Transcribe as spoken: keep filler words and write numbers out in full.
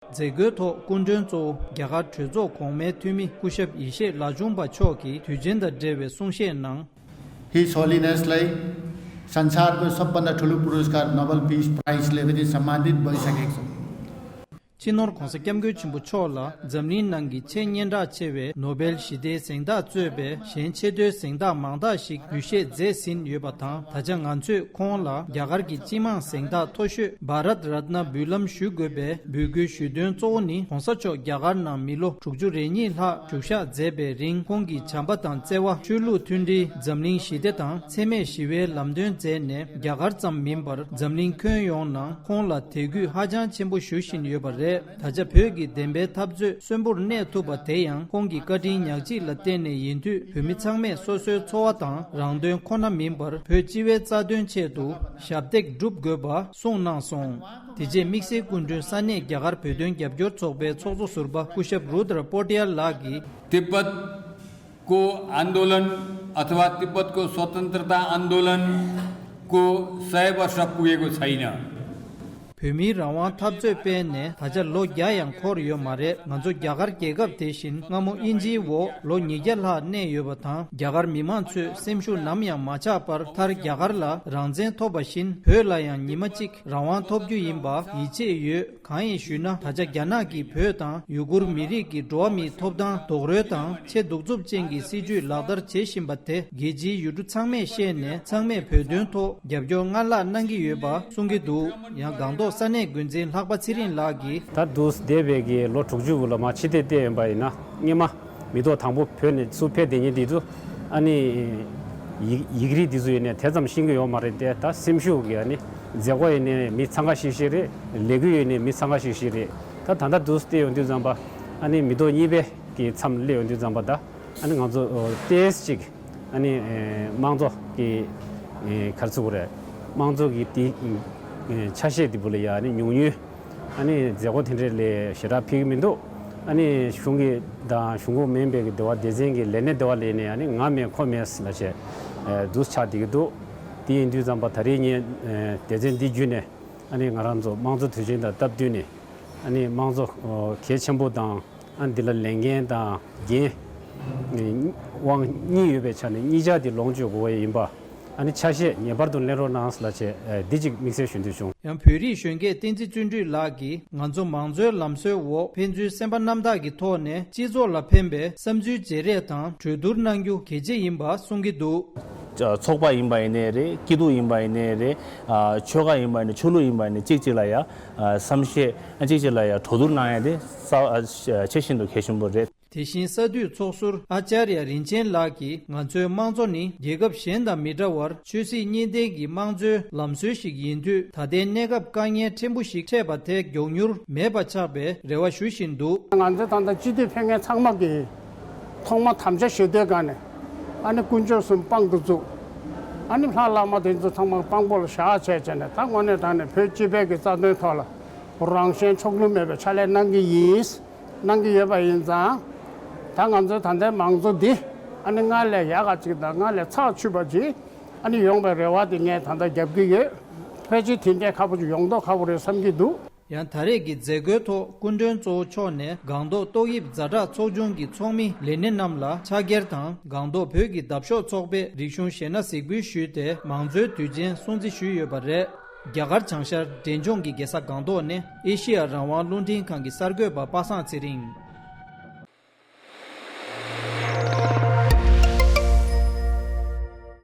མཛད་སྒོའི་ཐོག་སྐུ་མགྲོན་གཙོ་བོ་རྒྱ་གར་གྲོས་ཚོགས་གོང་མའི་འཐུས་མི་སྐུ་ཞབས་ཡེ་ཤེས་ལ་ཆུང་པ་མཆོག་གིས་དུས་ཆེན་དང་འབྲེལ་བའི་གསུང་བཤད་ནང་། His Holiness लाई संसारको सबभन्दा ठुलो पुरस्कार नोबेल पिस प्राइजले पनि सम्मानित भइसकेको छ। སྤྱི་ནོར་༧གོང་ས་༧སྐྱབས་མགོན་ཆེན་པོ་མཆོག་ལ་འཛམ་གླིང་ནང་གི་ཆེས་སྙན་གྲགས་ཆེ་བའི་ནོ་སྦེལ་ཞི་བདེའི་གཟེངས་རྟགས་གཙོས་པའི་གཞན་ཆེས་མཐོའི་གཟེངས་རྟགས་མང་དག་ཞིག་འབུལ་བཞེས་མཛད་ཟིན་ཡོད་པ་དང་། ད་ཆ་ང་ཚོས་ཁོང་ལ་རྒྱ་གར་གྱི་སྤྱི་དམངས་གཟེངས་རྟགས་མཐོ་ཤོས་བྷ་རཏ་རཏྣ་འབུལ་ལམ་ཞུ་དགོས་པའི་འབོད་སྐུལ་ཞུ་དོན་གཙོ་བོ་ནི། ༸གོང་ས་མཆོག་རྒྱ་གར་ནང་མི་ལོ་དྲུག་ཅུ་རེ་གཉིས་ལྷག་བཞུགས་ཞག་མཛད་པའི་རིང་། ཁོང་གི་བྱམས་པ་དང་བརྩེ་བ། ཆོས་ལུགས་མཐུན་སྒྲིལ། འཛམ་གླིང་ཞི་བདེ་དང་འཚེ་མེད་ཞི་བའི་ལམ་སྟོན་མཛད་ནས། རྒྱ་གར་ཙམ་མིན་པར་འཛམ་གླིང་ཁྱོན་ཡོངས་ནང་ཁོང་ལ་དད་གུས་ཧ་ཅང་ཆེན་པོ་ཞུ་བཞིན་ཡོད་པ་རེད། ད་ཆ་བོད་ཀྱི་བདེན་པའི་འཐབ་རྩོད་གསོན་པོར་གནས་ཐུབ་པ་དེ་ཡང་ཁོང་གི་བཀའ་དྲིན་ཉག་གཅིག་ལ་བརྟེན་ནས་ཡིན་དུས། བོད་མི་ཚང་མས་སོ་སོའི་འཚོ་བ་དང་རང་དོན་ཁོ་ན་མིན་པར། བོད་སྤྱི་བའི་རྩ་དོན་ཆེད་དུ་ཞབས་འདེགས་སྒྲུབ་དགོས་པ་གསུངས་གནང་སོང་། དེ་རྗེས་དམིགས་བསལ་སྐུ་མགྲོན་ས་གནས་རྒྱ་གར་བོད་དོན་རྒྱབ་སྐྱོར་ཚོགས་པའི་ཚོགས་གཙོ་ཟུར་པ་སྐུ་ཞབས་རུ་དར་པོ་ཏི་ཡ་ལགས་ཀྱིས། तिब्बत को आंदोलन अथवा तिब्बत को स्वतंत्रता आंदोलन को सय वर्ष पुगेको छैन। བོད་མིའི་རང་དབང་འཐབ་རྩོད་སྤེལ་ནས་ད་ཆ་ལོ་བརྒྱ་ཡང་འཁོར་ཡོད་མ་རེད། ང་ཚོ་རྒྱ་གར་རྒྱལ་ཁབ་དེ་བཞིན་སྔ་མོ་དབྱིན་ཇིའི་འོག་ལོ་ཉིས་བརྒྱ་ལྷག་གནས་ཡོད་པ་དང་། རྒྱ་གར་མི་མང་ཚོས་སེམས་ཤུགས་ནམ་ཡང་མ་ཆག་པར། མཐར་རྒྱ་གར་ལ་རང་བཙན་ཐོབ་པ་བཞིན་བོད་ལ་ཡང་ཉི་མ་གཅིག་རང་དབང་ཐོབ་རྒྱུ་ཡིན་པ་ཡིད་ཆེས་ཡོད། གང་ཡིན་ཞུས་ན། ད་ཆ་རྒྱ་ནག་གིས་བོད་དང་ཡུ་གུར་མི་རིགས་ཀྱི་འགྲོ་བ་མིའི་ཐོབ་ཐང་རྡོག་རོལ་དང་ཆེས་གདུག་རྩུབ་ཅན་གྱི་སྲིད་བྱུས་ལག་བསྟར་བྱེད་བཞིན་པ་དེ་རྒྱལ་སྤྱིའི་ཡུལ་གྲུ་ཚང་མས་ཤེས་ནས། ཚང་མས་བོད་དོན་ཐོག་རྒྱབ་སྐྱོར་སྔར་ལྷག་གནང་གི་ཡོད་པ་གསུང་གི་འདུག། ཡང་སྒང་ཏོག་ས་གནས་འགོ་འཛིན་ལྷག་པ་ཚེ་རིང་ལགས་ཀྱིས། ད་དུས་འདས་པའི་གི་ལོ་དྲུག་ཅུ་ལ་མ་ཕྱི་བལྟས་བལྟས་ཡོང་པ་ཡིན་ན། སྔོན་མ་མི་ཐོག་དང་པོ་བོད་ནས་ཚུར་ཕེབས་བསྡད་མཁན་དེ་ཚོ། ཨ་ནི་ཡིག་ཡིག་རིགས་དེ་ཚོ་ཡིན་ནའི་དེ་ཙམ་ཤེས་ཀྱི་ཡོད་མ་རེད་དེ། ད་སེམས་ཤུགས་ཀྱི་ཨ་ནི་མཛད་སྒོ་ཡིན་ནའི་མི་འཚང་ཁ་ཤིག་ཤིག་རེད། ལས་འགུལ་ཡིན་ནའི་མི་འཚང་ཁ་ཤིག་ཤིག་རེད། ད་ད་ལྟ་དུས་བལྟས་ཡོང་དུས་ཙམ་པ། ཨ་ནི་མི་ཐོག་གཉིས་པའི་གི་མཚམས་སླེབས་ཡོང་དུས་ཙམ་པ། ད་ཨ་ནི་ང་ཚོ་ཨོ་ཏོག་ཙམ་ཅིག་ཨ་ནི་ཨེ་དམངས་གཙོ་གི་ཨེ་ག་རེ་ཟེར་དགོས་རེད། དམངས་གཙོ་གི་དེ་ཨེ་ཆ་ཤས་དེ་བོ་ལ་ཡ་ཨ་ནི་ཉུང་ཉུང་། ཨ་ནི་མཛད་སྒོ་དེ་འདྲ་ལས་ཞེ་དྲག་ཕེབས་ཀྱི་མི་འདུག། ཨ་ནི་གཞུང་གི་དང་གཞུང་གི་མིན་པའི་གི་སྡེ་བ་སྡེ་ཚན་གྱི་ལས་སྣེ་སྡེ་བ་ལས་ནས་ཨ་ནི་ང་མེད་ཁོ་མེད་ལབ་བྱས་ཨེ་འདུག་ཆགས་བསྡད་ཀྱི་འདུག། དེ་ཡིན་དུས་ཙམ་པ་ད་རེས་ངས་ཨེ་སྡེ་ཚན་འདི་བརྒྱུད་ནས་ཨ་ནི་ང་རང་ཚོ་དམངས་གཙོ་དུས་ཆེན་དང་སྟབས་བསྟུན་ནས། ཨ་ནི་དམངས་གཙོ་ཨོ་གལ་ཆེན་པོ་དང་། ཨ་འདི་ལ་ལས་འགན་དང་འགན་དབང་གཉིས་ཡོད་པའི་ཆ་ནས་གཉིས་ཆ་དེ་ལོངས་སྤྱོད་དགོས་པ་ཡིན་པ། ཨ་ནི་ཆ་ཤས་ངེས་པར་དུ་ལེན་རོགས་གནང་ལབ་བྱས་ཨ་འདི་གཅིག་དམིགས་བསལ་ཞུ་འདོད་བྱུང་། ཡང་བོད་རིགས་གཞོན་སྐྱེས་བསྟན་འཛིན་བརྩོན་འགྲུས་ལགས་ཀྱིས། ང་ཚོ་མང་གཙོའི་ལམ་སྲོལ་འོག་ཕན་ཚུན་སེམས་པ་རྣམ་དག་གི་ཐོག་ནས་སྤྱི་ཚོགས་ལ་ཕན་པའི་བསམ་ཚུལ་བརྗེ་རེས་དང་གྲོས་བསྡུར་གནང་རྒྱུ་གལ་ཆེ་ཡིན་པ་གསུང་གི་འདུག། ཚོགས་པ་ཡིན་པ་ཡིན་ནའི་རེད། སྐྱིད་སྡུག་ཡིན་པ་ཡིན་ནའི་རེད། ཨ་ཆོལ་ཁ་ཡིན་པ་ཡིན་ནའི་ཆོས་ལུགས་ཡིན་པ་ཡིན་ནའི་གཅིག་གཅིག་ལ་ཡ་ཨ་བསམ་ཤེས། ཨ་གཅིག་གཅིག་ལ་ཡ་གྲོས་བསྡུར་གནང་ཡ་དེ་ས་ཨ་ཆེས་ཤིན་ཏུ་གལ་ཆེན་པོ་རེད། དེ་བཞིན་ས་འཐུས་ཚོགས་ཟུར་ཨ་ཅར་ཡ་རིན་ཆེན་ལགས་ཀྱིས། ང་ཚོའི་དམངས་གཙོ་ནི་རྒྱལ་ཁབ་གཞན་དང་མི་འདྲ་བར་ཆོས་སྲིད་གཉིས་ལྡན་གྱི་དམངས་གཙོའི་ལམ་སྲོལ་ཞིག་ཡིན་དུས། ད་ལྟའི་གནས་སྐབས་དཀའ་ངལ་ཕྲན་བུ་ཞིག་འཕྲད་པ་དེ་མགྱོགས་མྱུར་མེད་པ་ཆགས་པའི་རེ་བ་ཞུ་བཞིན་འདུག། ང་ཚོ་ད་ལྟ་སྤྱི་འཐུས་ཕེབས་མཁན་ཚང་མ་གིས་ཐོག་མ་དམ་བཅའ་བཞེས་དུས་སྒང་ནས་ཨ་ནི་དཀོན་མཆོག་གསུམ་དཔང་དུ་བཙུགས། ཨ་ནི་ལྷ་བླ་མ་དེ་ཚོ་ཚང་མ་དཔང་པོ་ལ་བཞག་བྱས་བྱས་ནས། ད་དངོས་གནས་དྲང་གནས་བོད་སྤྱི་པའི་གི་རྩ་དོན་ཐོག་ལ་རང་གཞན་ཕྱོགས་ལྷུང་མེད་པའི་ཕྱག་ལས་གནང་གི་ཡིན། གནང་གི་ཡོད་པ་ཡིན་ཙང་། ད་ང་ཚོའི་ད་ལྟའི་མང་གཙོ་འདི་ཨ་ནི་སྔར་ལས་ཡག་ག་ཅིག་དང་སྔར་ལས་ཚགས་ཆུད་པ་ཅིག་ཨ་ནི་ཡོང་པའི་རེ་བ་དེ་ངས་ད་ལྟ་རྒྱབ་ཀྱི་ཡོད། ཕལ་ཆེར་དེ་འདྲའི་ཁག་པོ་ཅིག་ཡོང་མདོག་ཁ་པོ་རེད་བསམ་གྱི་འདུག། ཡང་ད་རེས་ཀྱི་མཛད་སྒོའི་ཐོག་སྐུ་མགྲོན་གཙོ་བོ་མཆོག་ནས་སྒང་ཏོག་ཏོག་དབྱིབས་ཛ་དྲག་ཚོགས་ཆུང་གི་ཚོགས་མི་ལས་སྣེ་རྣམས་ལ་ཕྱག་འཁྱེར་དང་། སྒང་ཏོག་བོད་ཀྱི་འདབ་གཤོག་ཚོགས་པས་རིག་གཞུང་གཞས་སྣ་གཟིགས་འབུལ་ཞུས་ཏེ། མང་གཙོའི་དུས་ཆེན་སྲུང་བརྩི་ཞུས་ཡོད་པ་རེད། རྒྱ་གར་བྱང་ཤར་འབྲས་ལྗོངས་ཀྱི་རྒྱལ་ས་སྒང་ཏོག་ནས་ཨེ་ཤེ་ཡ་རང་དབང་རླུང་འཕྲིན་ཁང་གི་གསར་འགོད་པ་པ་སངས་ཚེ་རིང་།